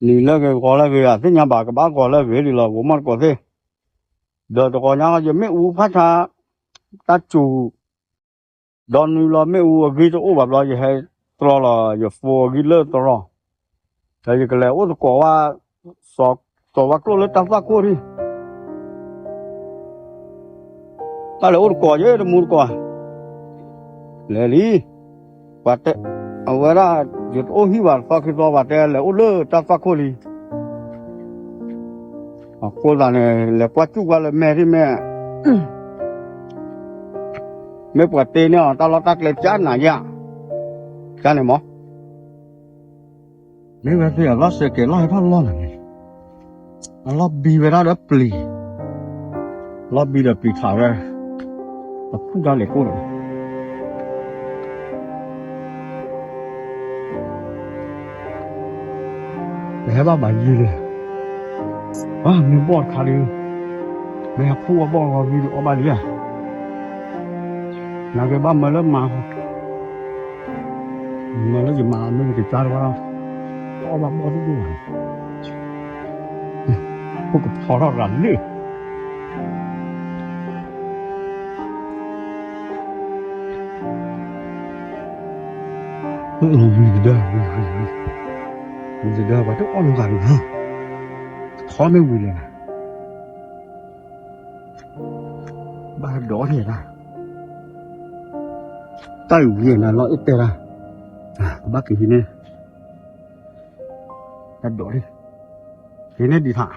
နံၤလၢဂ့ၤဂီၤလၢဂ့ၤ အသ့ၣ်ညါဘၣ် ကဘၣ်ဂီၤလၢဂ့ၤဒ်လီၤ ဂီၤမီၢ်တကိးသ့ၣ်, ဒီးတဂီၤညါလီၤ ယမ့ၣ်အူဖးဆါ တၢ်စူၤ ဒီးနုာ်လီၤမ့ၣ်အူအဂ့ၢ်တအိၣ်ဘၣ်ဘျီ ယဟဲတြီလီၤ ယဖိအဂံၢ်လၢတြီ, ဒီးယကလဲၤအိၣ်သကိးဝဲ စီၤဝါကျိၣ်လၢတၢ်သွၣ်ခိၣ်ဒံး, တၢ်လဲၤအိၣ်သကိးယဲတမူသကိး, လဲၤလံ, ပှၤတဲ, အဝဲဒၣ် ယတအိၣ်ဟံၣ်ဘၣ်သီခံသီ ပှၤတဲလဲၤအိၣ်လၢတၢ်သွၣ်ခိၣ်လံ, အဃိသတးန့ၣ် လဲၤကွၢ်စူၣ်ကွၢ်လၢမဲာ်ထံၣ်မဲာ် မ့ၢ်ပှၤတ့န့ၢ်အီၤ တၢ်လီၢ်တၢ်ကျဲကၢ်နၤယါ, ကၢ်န့ၣ်မး, မ့ၢ်ဝဲသ့ၣ်အလီၢ်စဲးကဲးလီၢ်ဟဲထီၣ်လီၢ်နၤန့ၣ်, အလီၢ်ဘံဝဲဒၣ်ဒီးပျံၤ, လီၢ်ဘံဒီးပျံၤထးဝဲ, အဖုၣ်တၢ်လဲၤကိၣ်န့ၣ် ပဟဲဘၣ်ဘၣ်ယံၤလံ, မ့ၢ်ဘီၣ်တခါဒီး, မ့ၢ်ဟဲဖှိၣ်အီၣ်ဘီၣ်ဂီၤဂံၤဒီးအီၣ်ဘၣ်လံဧါ, နကဘၣ်မၢလၢမၤ, မၢလၢယမၤမ့ၢ်ယကစၢ်တဝါ, အီၣ်ဘၣ်ဘီၣ်ဒိၣ်ဒိၣ်ဘၣ်န့ၣ်, ဖိကဖီထီၣ်ရၤလၢ ဝံၤတဒၢ, ဝံၤဝံၤဝံၤ, ဝံၤတဒၢ ပှၤတအီၣ်နီတဂၤန့ၣ်, ခီမ့ၢ်ဝံၤလဲၣ်, ဘၣ်ဒိးန့ၣ်ဒၣ်, တၢ်အံၤဝံၤနၤလီၤအ့ၣ်တဲဒၣ်, ကဘၣ်က့ၤဟံးန့ၢ်, တၢ်ဒိးန့ၣ်, ဟံးန့ၢ်ဒံးထး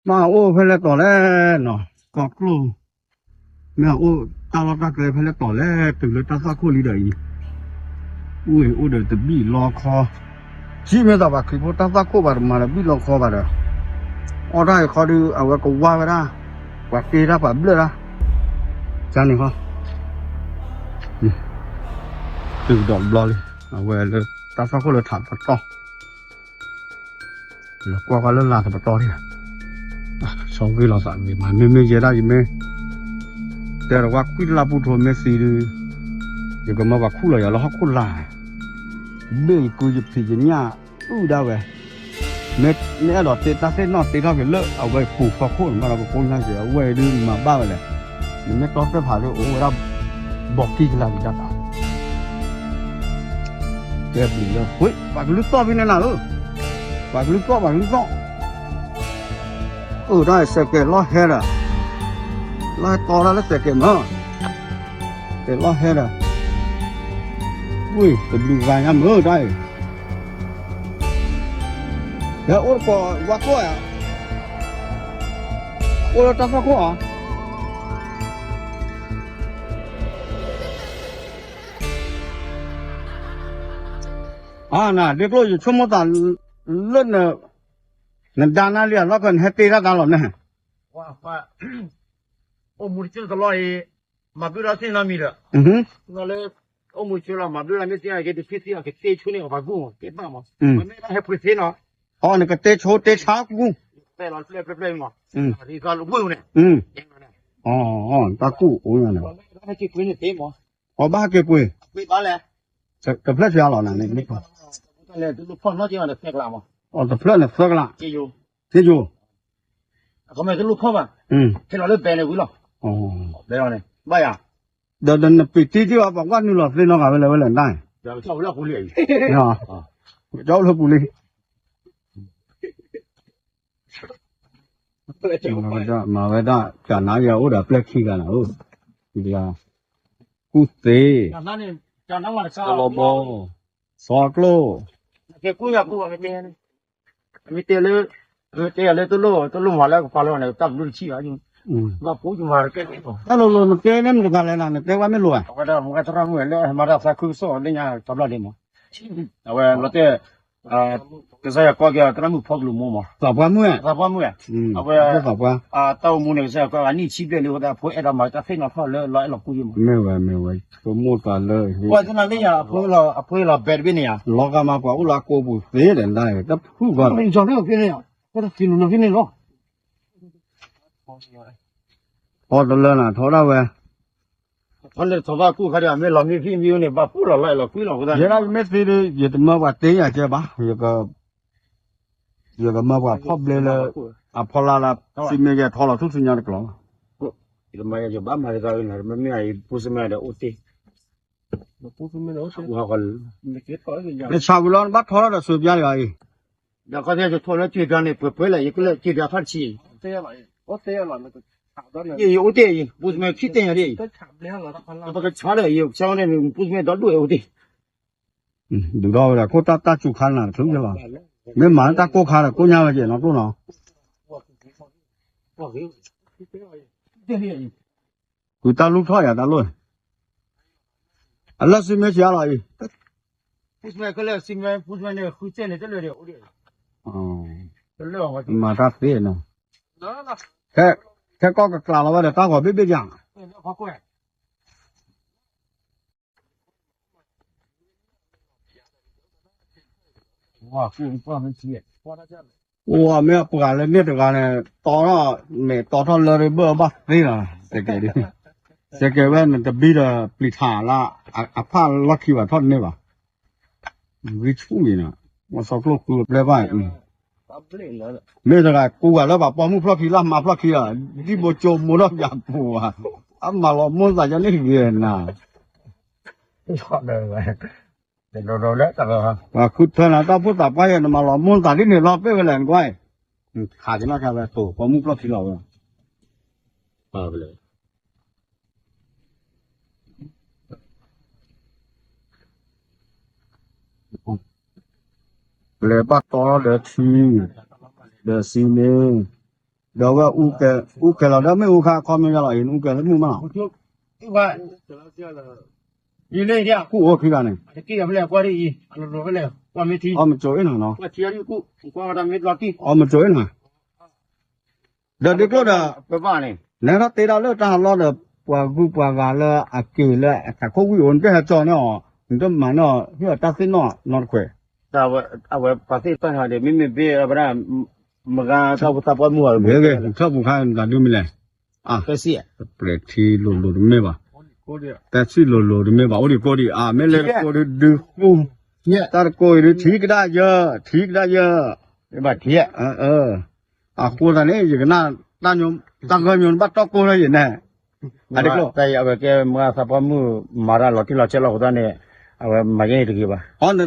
မ့ၢ်အအိၣ်ဖဲလဲၣ်တီၤလဲၣ်နီၤ, ကီၢ်ကျိၣ်, မ့ၢ်အအိၣ်တၢ်လီၢ်တၢ်ကျဲဖဲလဲၣ်တီၤလဲၣ် တုၤလၢတၢ်သွၣ်ခိၣ်လံဒီးအံၤ, အိၣ်အံၤအိၣ်ဒီးတဘံၣ်လီခီ, ထံမ့ၢ်သးပှၤခရံာ်ဖိတၢ်သွၣ်ခိၣ်ဘၣ်တမၤဒီးဘံၣ်လီခီဘၣ်ဒီး, အီၣ်တၢ်အံၤခီဒုး အဝဲကဝါဝဲဒၣ်, ပှၤတ့တၢ်ပှၤဘျၢၣ်တၢ်, ကန့ၣ်ခီ တုၤဒီးဘျီလံ, အဝဲလၢတၢ်သွၣ်ခိၣ်လၢထးတပတီၢ်, လၢကွၢ်ကွၢ်လၢလာ်တပတီၢ်န့ၣ်, ဆီဂ့ၤလီၤသးဂ့ၤမး မ့မ့ၢ်ယဲဒၣ်ယမ့ၢ်, တဲဒီးကွၢ်ကွံလၢ်ပူၤထိးမ့ၢ်သံဒုး, ယကမၢပှၤခူၣ်လီၤယၤလၢဟီၣ်ခိၣ်လာ်, ဘ့ၣ်ယကုယဖံးယညၣ်အုၣ်ဒၣ်ဝဲ, မ့ၢ်အဲၣ်ဒိးတ့တၢ်သ့ၣ်နီၣ်တ့ထီၣ်က့ၤလၢအဝဲပူၤဖီခိၣ်န့ၣ် မ့ၢ်ဒီးပကိးညါက့ၤ အဝဲအံၤဒုးမၤဘၣ်ဝဲလဲၣ်, နမ့ၢ်တီသ့ၣ်ဖးဒုးအိၣ်ဝဲဒၣ်, ဘီကံကလၤကဒါတၢ် ကဲပျံၤလၢ ဝ့ၢ် ပှၤကလုၢ်သီၣ်ဖဲန့ၣ်နၤဧၢ, ပှၤကလုၢ်သီၣ် ပှၤကလုၢ်သီၣ်, အၢ တၢ်စဲးကဲးလီၢ်ဟဲဒီး, လီၢ်ဟဲတီတၢ်လၢစဲးကဲးမး, ကဲးလီၢ်ဟဲဒီး, ဝ့ၢ် တဘျုးဂၤညါမးတၢ်အံၤ, ဟဲအိၣ်တကိးဝါကိၢ်ဧါ, အိၣ်လၢတၢ်ဖီခိၣ်ဧါ အနၤ ဒ့ကျိၣ် ယဆိကမိၣ်သးလၢ နဒါနၤလံ အလီၢ်ခၢၣ် နဟဲတ့တၢ်သးလီၤန့ၣ်, အိၣ်မူတကၠိၢ်တလီၢ်အံၤ, မၤဘျုးဒီးသ့ၣ်နီတမံၤဒီး, လၢ အိၣ်မူတကၠိၢ်လီၤ မၤဘျုးဒီးမ့ၢ်သ့ၣ်က့ၤတဖုသ့ၣ်အီၤ ကတ့ဆိန့ၢ်အီၤပှၤဂုၢ်မး တ့ဘၣ်မး, မ့ၢ်ဟဲပှ့ၤသ့နီၤ, အီၤ နကတ့ဆိတ့ဆါကူ, ပျဲၢ်လီၤပျဲၢ်ပျဲၢ်ပျဲၢ်မး, ဂုၢ်န့ၣ်, တၢ်ကူၣ်အိၣ်ညါန့ၣ်, ဟဲက့ၤပှ့ၤန့ၣ်သ့မး, အီၤဘၣ်ဟဲက့ၤပှ့ၤ, ဘၣ်လဲၣ်, တဖျၢၣ်ဆံးအါလီၤနၤန့ၣ်, တဖျၢၣ်န့ၣ်သၢကလး, သ့ယိၤ, အခီမ့ၢ်တလိၣ်ဖီၣ်ဘၣ်, ဟဲလီၤလၢဘဲန့ၣ်ဝံၤလီၤ, ဘဲအီၤန့ၣ် ဘၣ်ယၤ, ဒီးနပ့ၤတံၢ်တ့ၢ်အီၤ ပှၤကွၢ်နုာ်လီၤသ့နီတဂၤဝဲလဲၣ်ဝဲလဲၣ်နတၢ်, ကၠီလၢပူၤလံ, ကၠီလၢပူၤလံ မၤဝဲဒၣ် ကနါယၤအိၣ်ဒီးပျဲၢ်ခံဂၤနၤဧၢ, ကူၣ်သ့, စီၤလီဘီ, စီၤကျိၣ်, မ့ၢ်တဲလၢ မ့ၢ်တဲလၢတလိၣ် တလိၣ်မၤလၢကပၤလၢန့ၣ် တၢ်ဘျုးတဆံးဘၣ်, ဘၣ်ဖိယမၤကဲ, တၢ်လိၤလိၤနတဲန့ၣ်မတၤလဲၣ်နၤ နတဲဝဲမ့ၢ်လိၤဧါ, အဝဲဒၣ်မ့ၢ်သရၣ်မုၣ်လၢဟဲမၤတၢ်သးခုကစီၣ်လၢညါတဘျီဒံးမး, အဝဲလီၤတဲာ် ကစၢ်ယွၤကိးက့ၤသရၣ်မုၣ်ဖီကလူးမိၢ်မး, သးပှၢ်မုၣ်, သးပှၢ်မုၣ်, အဝဲ တၢ်အိၣ်မူန့ၣ် ကစၢ်ယွၤကိးဂၤနံၣ်ဆံဘျဲၣ်လံ အဃိသတး အဖိအဲၣ်ဒိးမၤတၢ်သ့ၣ်နီၣ်ထီၣ်လၢလီၤအဲၣ်လီၤကွံမး, မ့ၢ်ဝဲ မ့ၢ်ဝဲ ပမိၢ်သးလၢ ပှၤသနာ်က့ယၤ အဖိလီၤ အဖိလီၤဘဲတဘ့ၣ်န့ၣ်ယၤ, လီၤဂာ်မးပှၤအိၣ်လၢအကိာ်ပူၤသ့ဒီး တၢ်ဖုၣ်ဘၣ်လီၤ, ဖီတလၢနၤထီဒၣ်ဝဲ တၢ်အိၣ်မူန့ၣ် ကစၢ်ယွၤကိးဂၤ နံၣ်ဆံဘျဲၣ်လံ အဃိသတး အဖိအဲၣ်ဒိးမၤတၢ်သ့ၣ်နီၣ်ထီၣ်လၢလီၤအဲၣ်လီၤကွံမး, မ့ၢ်ဝဲ မ့ၢ်ဝဲ ပှၤသနာ်က့ယၤ လီၤဂာ်မးပှၤအိၣ်လၢအကိာ်ပူၤသ့ဒီးဒၣ်အံၤ တၢ်ဖုၣ်ဘၣ်လီၤ, အီၤတလၢနၤထီဒၣ်ဝဲ, တလၢနၤထီဒၣ်ဝဲ, တလၢနၤထီဒၣ်ဝဲ, တလၢနၤထီဒၣ်ဝဲ, ထီၣ်န့ၣ်ထီၣ်ဘၣ်ကူၣ်ခါဒီး အမ့ၢ်လီၤမံဖံမံန့ၣ် ဘၣ်ပူၣ်လီၤလၢလီၤကွံလီၤအဃိသတးန့ၣ် ယဲဒၣ်ယမ့ၢ်သ့ဒီး ယတမၢပှၤတ့ယၤကဲဘၣ်, ယကမၢပှၤဖီၣ်ဘျ့လၢ အဖီလာ်လၢ စံမ့ၢ်ကဲထီလီၤထူၣ်စုညါတကျိၤလီၤ. ယတမၤယဘၣ်မၤဒ်သိးအံၤ မ့မ့ၢ်အံၤ ပူစမ့ၢ်ဒီးအိၣ်တ့ၢ် နဆးဝံၤလီၤ နဘၣ်ထီထီၣ်ဒီးစူးပျါတဂၤအံၤ, ဒီးခီသ့ၣ်ယထိးလၢစံးပျါန့ၣ် ပှဲၤပှဲၤလဲၣ် ယကလၢစံးပျါထီၣ်တဆံအံၤ, ယအိၣ်တ့ၢ်အံၤ ပူစမ့ၢ်ခံတ့ၢ်ညါဒ်အံၤ, ပကဆါဒီးအံၤ ကဆါဝဲန့ၣ် ပူစမ့ၢ်ဒီဒူၣ်အိၣ်တ့ၢ် ဒုးထီၣ်ဝဲဒၣ်ခိၣ်တၢ်တၢ်စူၤခါနၤတချုးလီၤ, မ့ၢ်မၤတၢ်ကိၢ်ခါဒီးကိၢ်ညါဝဲက့ၤနီၢ်ကျိၣ်နီၤ, ဃုတၢ်လူၢ်ထီၣ်ယၤတၢ်လိၣ်, အလၢၢ်စံမ့ၢ်ဆံးအါလီၤအံၤ, မၤတၢ်သ့နီၤ, ခဲကီၢ်ကကျးလီၤဝဲဒီးတၢ်ဂီၤဘ့ၣ်ဘ့ၣ်ယၤ အိၣ်မ့ၢ်အပှၤလၢန့ၣ်တဂၤန့ၣ် တီထီၣ် မ့ၢ်တီထီၣ်လၢဘၢၣ်ဘၣ်သ့လီၤ, စဲးကဲးဒ်, စဲးကဲးဝဲနတဘံဒီးပျံၤထးလၢ အဖၣ်လီၢ်ခံဘၣ်ထီၣ်တန့ၢ်ဘၣ်, ဂံၢ်ဆူၣ်အံၤနီၤ, မ့ၢ်စီကျိၣ်ဃုပျဲၢ်ဘၣ်အံၤ မ့ၢ်တဂၤကူဂၤလၢပှၤပိာ်မုၣ်ဖျီၣ်ခံလၢမၤဖျီၣ်ခံလီၤ, ဒ်ဘိကၠိမိၢ်ထီၣ်ယၤပူၤဘၣ်, အမၤလီၤမိၢ်သးယၤန့ၣ်ဂ့ၤနၤ, ပှၤဃုထၢနၤတၢ်ဖိသၣ်ပှၢ်ယဲ နမၤလီၤမိၢ်သးဒ်န့ၣ်လီၤ ပ့ၢ်ဝဲလဲၣ်နကွၢ်, ခးက့ၤနီၣ်ကါဝဲတိၤပိာ်မုၣ်ဖျီၣ်ခံလီၤဝဲ လဲၤဘၣ်တီဒီးထံ, ဒီးစံမ့ၢ်, ဒီးဝဲအူကဲလီၤဒီးမ့ၣ်အူခါအခီပညီလီၤအံၤ နအူကဲလၢမုၢ်မးလီၤ, ကူၣ်အိၣ်ခံဂၤန့ၣ်, အီၣ်မကိၤအ့ၣ်နၤနီၤ, အီၣ်မကိၤအ့ၣ်နၤ, ဒီးဒ်ကျိၣ်ဒီး နဟဲထီၣ်တ့ဒၣ်လၢတၢ်ဟးလီၢ်ဒီး ပှၤဂုၤပှၤဂၤလၢအက့ၤလၢအထးခိၣ်ဝံၣ်အိၣ် နတဟဲကၠီန့ၣ်အီၤ နတမၤန့ၢ်အီၤ ဟ့ၣ်အီၤတၢ်သ့ၣ်နီၣ်နီတခွဲး, အဝဲပှၤသ့ၣ်တဖၣ်ဟးဒီး မ့မ့ၢ်ဘ့ၣ်ဝဲဒၣ် မဂၤတၢ်ဖိသၣ်ပှၢ်မုၢ်အီၤ ထီၣ်ပူၤခါနတၢ်ဒုးမံၤလဲၣ်, အါ ပျဲၢ်ထံလိၤလိၤတမ့ၢ်ဘၣ်, တၢ်ထံလိၤလိၤတမ့ၢ်ဘၣ် အိၣ်ဒံးကိးဒံးအါ မ့ၢ်လဲၤတကိးဒုးဒုးဃူ, တၢ်တကိးအံၤဒုးထံကဒါယၢ ထံကဒါယၢ, ဘၣ်ထံ, အဃိသတးန့ၣ် ယကနၣ် တၢ်ဂီၢ်ညိနဘၣ်တီၢ်ကိၢ်ထီၣ်ယဲၢ်န့ၣ်, အါဒ်ကျိၣ်, အဝဲကဲမုၢ်ဂၤသးပှၢ်မုၢ်မၤတၢ်လီၤတံၢ်လီၤဆဲးလီၤအဃိသတးန့ၣ်, အဝဲမၤယဲၢ်န့ၣ်တဂ့ၤဘၣ်, န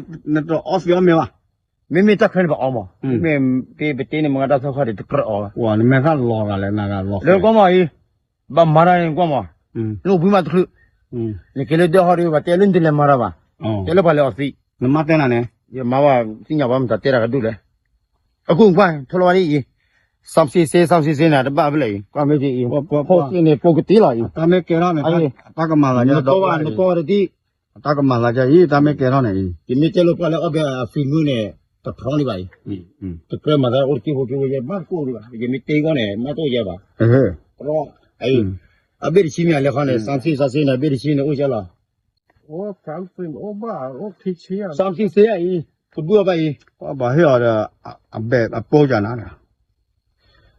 တအီသံးအီမ့ၤဘၣ်, မ့မ့ၢ်တၢ်ချၢန့ၣ်ပအီမး, မ့မ့ၢ်ပတ့န့ၣ်မုၢ်ဂၤတၢ်သီခါဒီးတကြၢးအီဘၣ်, နမ့ၢ်သၣ်လီၤဂၤလဲၣ်နဂၤလီၤ, လၢကွၢ်မးအံၤ, ဘၣ်မၤတၢ်န့ၣ်ကွၢ်မး, နအိၣ်ဘှံးမးတချုး, နက့ၤလၢဒၢးဟီဒီး ပှၤတဲလၢနတလဲၤမၤတၢ်ဘၣ်, တဲလၢပှၤလဲၤအီသံး, နမၤတဲနၤန့ၣ်, ယမၤဘၣ်သ့ၣ်ညါဘၣ်မတၤတဲတၢ်ကဒိၣ်လဲၣ်, အခိၣ်ကွၢ် ထိလီၤဝဲဒ်အံၤ, စၢမ်စံစ့ စၢမ်စံစ့န့ၣ် တဘၣ်ဖဲလဲၣ်အံၤ, ကွၢ်မ့ၢ်အံၤ, ဖိသ့ၣ်န့ၣ် ပိကတ့လီၤအံၤ, တၢ်မ့ၢ်ကဲထီၣ်န့ၣ်, တၢ်ကမၤလၤယၤ, နကီဝဲဒ်အံၤ, တၢ်မ့ၢ်ကဲထီၣ်န့ၣ်အံၤ, ယမ့ၢ်တဲလိာ်ကွၢ်လၢအီၣ်ဘဲအဖံမုၢ်န့ၣ်, တဖျီလံဘၣ်အံၤ, တကြၢးမၤသးအိၣ်တက့ၢ်ဖိက့ၢ်ဖိယဲ ဘၣ်တကိၢ်ဒံးဘၣ်, ယမ့ၢ်တဲဂီၢ်န့ၣ် မ့ၢ်တအိၣ်ယဲဘၣ်, အဘ့ၣ်တဆံမ့ၢ်အလဲၤခီန့ၣ် စၢမ်စံစၢမ်စံန့ၣ် အဘ့ၣ်တဆံန့ၣ် အိၣ်ယဲလီၤ စၢမ်စံစ့အံၤ, ပဒူၣ်အဘၣ်အံၤ, ပှၤဘၣ်ဟ့ၣ်အီၤဒီး, အဘဲၣ်အပိကနၤ,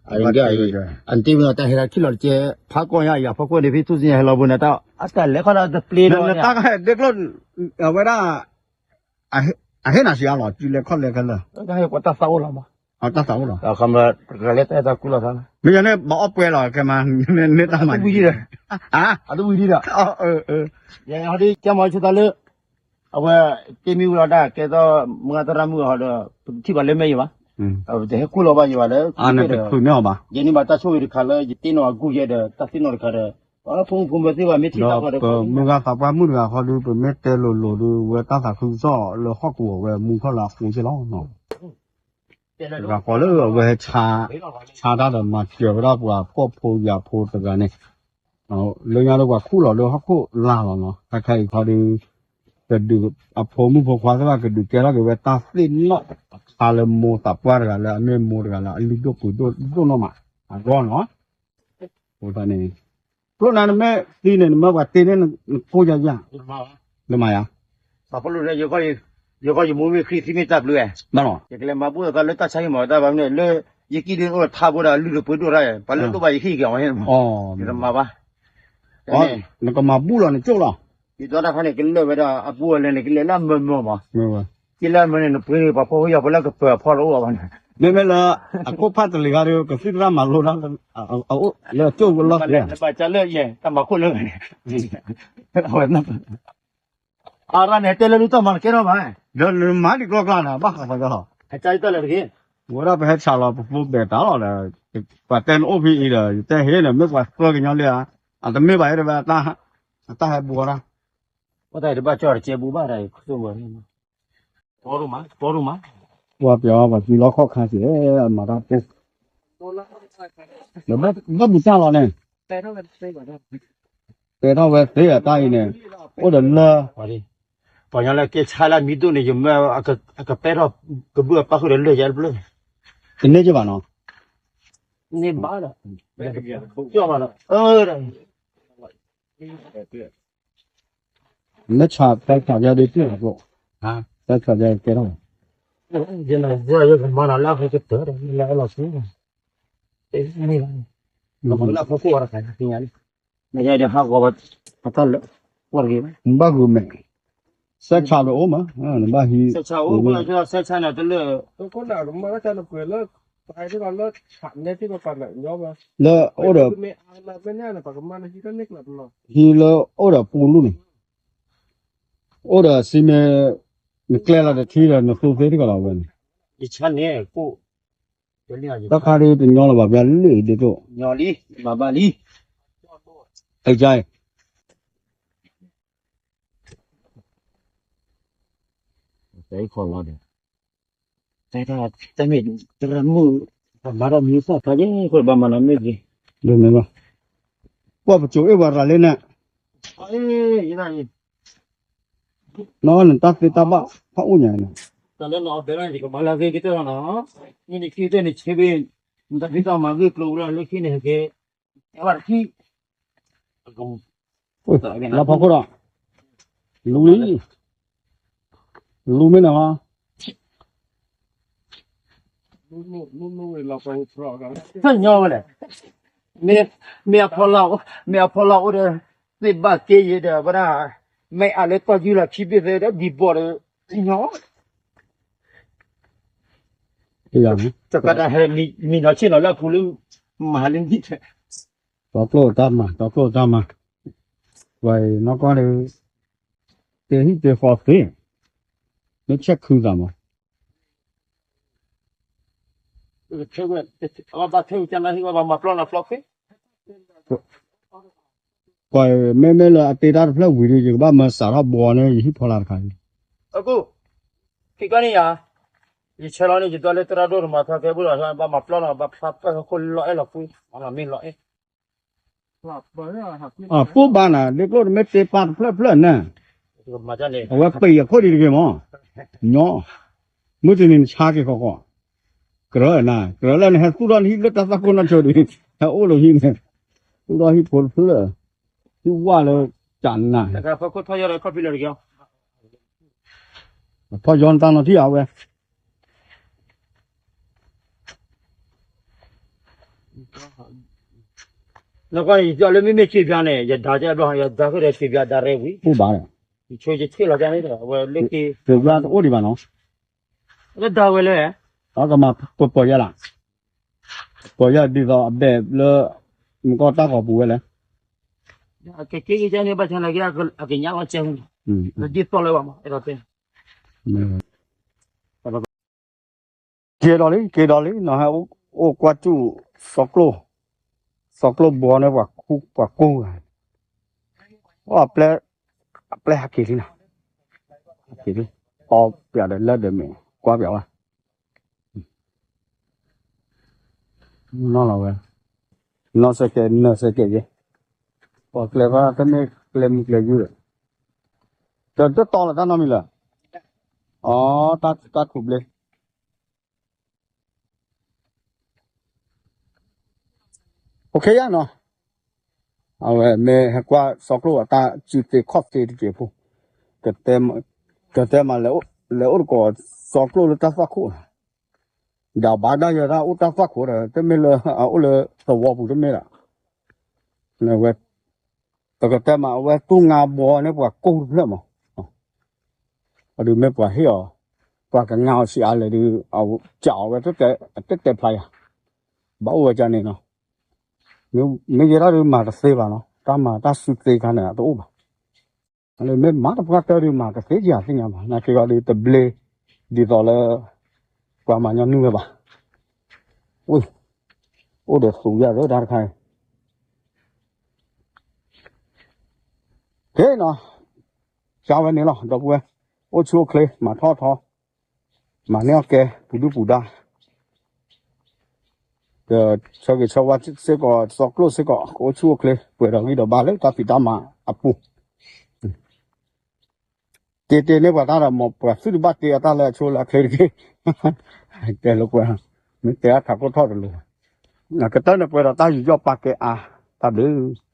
အတ့ဝဲတၢ်ဟဲထီၣ်ခံလီၤတကဲ, ဖးကီၢ်ညါအံၤ အဖီခိၣ်န့ၣ် ဖံထူၣ်စုညါဟဲလီၤဘိန့ၣ်, အတၢ်လဲၤခီဒီးတပျ့ၤဒီး, နတၢ်ကဟဲဒ့ကျိၣ်, အဝဲဒၣ်, အဟ့ၣ်နၤစံးအါလီၤ စုလဲၤခီၣ်လဲၤခဲလၢာ်, တၢ်ဟဲပှၤတၢ်သးအိၣ်လီၤမး, တၢ်သးအိၣ်လီၤ, တၢ်လဲၤတၢ်သးကူလီၤသး, မ့ၢ်ယၤန့ၣ် ဘၣ်အီၣ်ပှဲၤလီၤ ကဲမး, န့ၢ်တၢ်မၤ, အတဝံၤဒံးဒီး, ယဟီဒ်ကမၤဆိသးလၢ အဝဲ က့မံဝံၤလီၤဒၣ် ကဲသိးမုၢ်ဂၤသရၣ်မုၣ်အဟီဒီး ပတထံၣ်ဘၣ်လၢမဲာ်ယံၤဘၣ်, ပတဟဲကွၢ်လီၤဘၣ်ယံၤဘၣ်လၢ ယန့ၢ်ဘၣ်တၢ်ဆိၣ်ဂ့ၤတခါလၢ ယတ့နီၣ်အဂုၢ်ယဲဒီး တၢ်သ့ၣ်နီၣ်တခါဒီး ပှၤဖိမုၣ်ဖိမုၣ်သ့ၣ်ဘၣ်မ့ၢ်ထံၣ်တၢ်ဃီဒီး ပမုၢ်ဂၤသးပှၢ်မုၣ်တဂၤဃီဒီး ပမ့ၢ်တဲလိၤလိၤဒီး ဝဲတၢ်သးခုကစီၣ်လၢဟီၣ်ကဝီၤဝဲမူထီၣ်လၢအဃိက့လီၤ. တဂၤဃီလၢအဝဲဟဲ ဆါတၢ်ဒီးမၤစၢၤဝဲဒၣ်ပှၤကီၢ်ဖိယာ်ဖိတဂၤန့ၣ်, လၢညါဒီးပှၤခူၣ်လီၤလၢဟီၣ်ခိၣ်လာ်လီၤနီၤ, ခဲခါအံၤခီဒီး ကဒုးအဖိမုၣ်ဖိခွါသ့ၣ်တဖၣ်ကဒုးကဲထီၣ်က့ၤဝဲတၢ်သ့ၣ်နီၣ်တခါလၢမိၢ်သးပှၢ်တဂၤလၢအမ့ၢ်မိၢ်တဂၤလၢ အလုၢ်ဒိၣ်ပှ့ၤဒိၣ်ဒိၣ်နီၢ်မး, အဂီၢ်နီၤ အဃိသတးန့ၣ်, ကျိၣ်နၤနမ့ၢ်သံန့ၣ် နမၢပှၤတ့န့ၣ် နကိၢ်ယၤယၤ, နမၤယၤ, ယကီၢ်ယမိၢ်မ့ၢ်ဃံသံမ့ၢ်တၢ်ဘျုးဝဲ, ယကလဲၤမၤဘူၣ်သးလၢတၢ်ဆါဟံၣ်မး တၢ်ဘၣ်မနုၤလၢ ယကံၣ်ဒုးအိၣ်ထါဘိဒီးအလုၢ်ဒိၣ်ပှ့ၤဒိၣ်တၢ်, ပှၤလၢတအိၣ်ဘၣ်ယဟံၣ်က့ၤအီၤ, ယတမၤဘၣ်, နကမၤဘူၣ်လီၤနကၠိၣ်လီၤ. ယဒိတၢ်ခါန့ၣ် ကလၢာ်ဝဲဒၣ်အဘူၣ်အလဲန့ၣ် ကလဲၤလၢအမၢမၢမး, ကလၢအမၢန့ၣ် နပှ့ၤန့ၣ် ပှၤဖိဝဲယီၤ ပလၢကပၢၤအဖီလီၤအိၣ်ဘၣ်န့ၣ်, မ့မ့ၢ်လၢ အခိၣ်ဖးတလံၤဂၤဒီး ကသံၣ်သရၣ်မၤလိတၢ် အအိၣ်လၢကၠိၣ်ဝဲလီၤ, ဘၣ်ကလၢာ်ယဲ တၢ်မၤခိၣ်လၢဂၤန့ၣ်, အဝဲ အရၣ်န့ၣ် တဲလၢနတၢ်မၤနကဲထီၣ်မး, ဒီးနမၤဒံးကျီကျါန့ၣ် ဘၣ်ဃးပှၤကလီၤ, ဝဲဒၣ်ပဟဲဆးလီၤပဖိဘဲးတၢ်လီၤဒီး, ပှၤတဲနအိၣ်ဖဲအံၤဒီး ယတဲဟ့ၣ်န့ၣ် မ့ၢ်ပှၤသၢကညီလံဧါ, အတမ့ၢ်ဘၣ်ဟဲဒီး အတၢ်ဟဲဘူးအီၤဒၣ်, အတၢ်ဟဲဘူးဘၣ်ဒီး, ပှၤပျီပှၤသံလီခီၣ်ခါက့ၤ, မၤတၢ်ပူ, ဘၣ်ဘူးတၢ်လီၤန့ၣ် တဲထီၣ်ဝဲသ့အတၢ်အံၤန့ၣ်, အိၣ်ဒီးလၢ ပှၤညီလၢကဲဆါလၢမံၤဒိၣ်န့ၣ် ယမၢအကပဲထီၣ်ကဘုၣ်အပၣ်ဃုာ်ဒီးလၢယဲတဖျၢၣ်, တန့ၢ်ကဘၣ်နီၤ, န့ၢ်ဘၣ်ဒီး, မ့ၢ်ဆါ တဲဆါယၤဒ်တ့ၢ်လီၤ, တဲဆါယၤကဲထီၣ်, ယကမၤနီၤလၢအဃိကတၢၢ်ဒီး လၢအဲၣ်လီၤဆူ, န့ၢ်ဘၣ်, လၢအဖီခိၣ်အီၤတခါသ့ၣ်ညါလံ, နယဲဒီးဟးဂီၤဘၣ်, အတၢ်လၢ, ပှၤတဂ့ၤဘၣ်, နဘၣ်ဂုာ်မဲာ်, စဲးဆါလၢအိၣ်မး, နဘၣ်ဟံး, စဲးဆါအိၣ်, စဲးဆါန့ၣ်တလၢ, လၢအိၣ်ဒီး ဟံးလၢအိၣ်ဒီးပူၤလူၢ်န့ၣ်, အိၣ်ဒီးစံးမ့ၢ်, နကျဲလီၤတထံဒီး နသူသ့တကလီၤဝဲန့ၣ်, ယဆါန့ၣ်, တၢ်ခါဒ်တညီလၢၤဘၣ် ပျၢ်လၢဒ်သိး, ညီလံ, ဘၣ်ဘၣ်လံ, အဲကါ တခီလီၤဒီး, တမ့ၢ်, တရၣ်မုၣ်, ပမၤထီၣ်မံၤသၣ်ဖးယဲ ဃိဘၣ်မၤနီၤမ့ၢ်ဂ့ၤ, ဒ်န့ၣ်လီၤ, ကွၢ်ပစိၤအ့ၣ်ပှၤရၤလံန့ၣ်, နီၢ်နတၢ်သ့တၢ်ဘၣ်ဖးအိၣ်ညါန့ၣ်, တၢ်လၢနီၢ်အဘဲလီၤ ယကမၤလၢအဂ့ၤကတၢၢ်လီၤနီၤ, မ့ၢ်နခံသ့ၣ်နဆ့ဘ့ၣ်, နတၢ်ဖံးတၢ်မၤဂ့ၢ်ကျိၤဝဲလၢလၢခံန့ၣ်က့ၤ, အဝဲတခံ လီၤဖီခိၣ်ဒီး, လူလံ, လူမ့ၢ်နီၤ, ထၢညီဝဲလဲၣ်, မ့ၢ်, မ့ၢ်အဖီလာ်အိၣ်ဒီး, သ့ၣ်ဘၣ်က့ယဲဒီးဝဲဒၣ်, မ့ၢ်အလၢကီၢ်ယူလီၤခံဘ့ၣ်သ့ဒီးဒံးဘီၣ်ဒီး, ညီ တကးတၢ်ဟဲမံၤနီၤဆ့ၣ်နီၤလၢအပူၤလၢ, မၤလၢနံၣ်, တီကျိၣ်တၢ်မၤ တီကျိၣ်တၢ်မၤ, ဝဲအံၤနီၢ်ကီၢ်ဒီး, တ့ဟံၣ်တ့ဃီသ့, မ့ၢ်ဆဲးခုသးမး ပှၤမ့မ့ၢ်လၢအတ့တၢ်တဖျၢၣ်ဝံၤဒီး ယကဘၣ်မၢစးထီၣ်ဘှီန့ၣ် ယဟံၣ်ဖီလာ်တခါအံၤ, အကူ, ခံကီၢ်န့ၣ်ယၤ, ယဆဲးလီၤန့ၣ် ယဒွးလၢသရၣ်ဒိၣ်တမၤထီၣ်ကဲဘိလီၤ ဘၣ်မၤပျီလီၤ ဘၣ်ဖျါပၢၢ်ဟီၣ်ခိၣ်လီၤအဲၣ်လီၤကွံ, မ့ၢ်လီၤအဲၣ် ပိၢ်ဘၣ်နၤ ဒ့ကျိၣ်တမ့ၢ်တ့ပၢ်တဖျၢၣ်ဖျၢၣ်န့ၣ်, အဝဲပ့ၤအခိၣ်ဒံးတဂ့ၤမး, ညီ, မုၢ်တနံၤနဆါက့ၤဃီဃီ, ကရၢနၤ ကရၢလၢနဟဲသူၣ်ထီၣ်နဟံၣ်လၢတၢ်သၣ်ခိၣ်နီၢ်ဆိဒံး, ဟဲအိၣ်လၢဟံၣ်န့ၣ်, သူၣ်ထီၣ်ဟံၣ်ဖိတဖျၢၣ်, ဟံၣ်ဝၣ်လၢကနၤ ထီၣ်ယီၤတၢ်နီၤထံၣ်အဝဲ နကွၢ်န့ၣ် ယလၢမ့မ့ၢ်စံးပျါန့ၣ် ယဒါကဲဘျီ ယဒါဃုာ်ဒီးစံးပျါဒါရဲဝံၤ အိၣ်ဘၣ်ဒီး ယဆိယဆ့ၣ်လီၤကန့ၣ်ဒီး အဝဲလၢက့ စံးပျါတအိၣ်ဒံးဘၣ်နီၤ လၢဒါဝဲလဲၣ် အကမၤပပီၤယါလၢ ပီၤယါဒ်သိးအဘဲၣ်လၢ မကီၢ်တၢ်ဂီၤပူၤဝဲလဲၣ် အကက့ၤက့ၤကန့ၣ် ဘၣ်ဆၣ်နာ်က့ အကညးလီၤစဲးဝံၤ လၢဒ်သိးလၢဘၣ်မး အဲၣ်ဒိးတဲ က့ၤဒီးလံ က့ၤဒီးလံ နီၢ်ဟဲအိၣ်ကွၢ်စူၣ် သီကျိၣ် သီကျိၣ်ဘီန့ၣ် ပှၤခူပှၤကိၢ်ဂၤ အပျဲၢ် အပျဲၢ်ဟးက့ၤလံနီၤ ဟးက့ၤလံ အီပျးဒီးလၢဒီးမ့ၢ် ကွၢ်ပျးဝဲ နီၢ်လီၤဝဲ နီၢ်စဲကဲး နၢ်စဲကဲးယဲ ပှၤကျဲၤဘၣ်တမ့ၢ်ကျဲမုၢ်ကျဲယုၢ်ဒီး တတီလီၤတၢ်နီတမံၤလၢ အီ တၢ်ထူၣ်ဘျ့ အိၣ်ခ့ယါနီၤ အဝဲမ့ၢ်ဟဲကွၢ်စီကျိၣ်အတၢ်စုသ့ခီၣ်သ့တက့ၢ်ဖိ ကတဲမးလဲၤအိၣ်တကိးစီကျိၣ်လၢတၢ်သွၣ်ခိၣ် ဒီးဘၣ်ဒါယဲဒၣ်အိၣ်တၢ်သွၣ်ခိၣ်ဒီး တမ့ၢ်လၢအအိၣ်လၢသဝီပူၤတမ့ၢ်ဒီး ဝဲ ပကတဲမး အဝဲသူၣ်ငါဘီန့ၢ်ပှၤကိၢ်တဖျၢၣ်မး, အဒုးမ့ၢ်ပှၤဟ့ၣ်အီၤ, ပှၤကငါအီၤဆံးအါလဲၣ်ဒုး အကးအီၤဝဲတဲတဲဖျါယၤ, ဘၣ်အိၣ်ဝဲဒ်န့ၣ်နီၤ, မ့ၢ်ယဲဒၣ်ဒုးမၤတသ့ဘၣ်နီၤ, တၢ်မၤတၢ်စုသ့ခါန့ၣ် တအိၣ်ဘၣ်, မ့ၢ်မၤတပှၢ်တၢၢ်ဒုးမၤတသ့ကယၤသ့ၣ်ညါဘၣ်, နာ်က့ဂီၤဒုးတဘျ့, ဒ်သိးလၢ, ပှၤမၤညီနုၢ်ဝဲဘၣ်, အိၣ်ဒီးသူယၤလၢတၢ်တခါအံၤ ကဲနီၤ, ကဝဲန့ၣ်လီၤ ဒီပုၢ်ဝဲၢ်, အိၣ်ဆူၣ်အိၣ်ချ့ မၤထီၣ်ထီ, မၤန့ၢ်အီၣ်ကဲ ပူၤဒုၣ်ပူၤဒါ, ကဆၢဂ့ၤဆၢဝါစ့ၢ်ကီး သီကျိၣ်စ့ၢ်ကီး ကအိၣ်ဆူၣ်အိၣ်ချ့ ပှဲၤဒီးဂံၢ်ဒီးဘါလၢတၢ်ဖံးတၢ်မၤအပူၤ တ့တ့န့ၢ်ပှၤတၢ်ဒီး မ်ပှၤသုတဘၣ်တ့အတၢ်လၢအဆိလၢအချ့တက့ၢ်, တဲလၢပှဲၤ, မ့ၢ်တဲအထးခိၣ်ထီၣ်တလိၤ, ကတၢၢ်န့ၣ်ပှဲၤဒီးတၢ်ယူးယီၣ်ပာ်ကဲအါ, တၢ်ဘျုး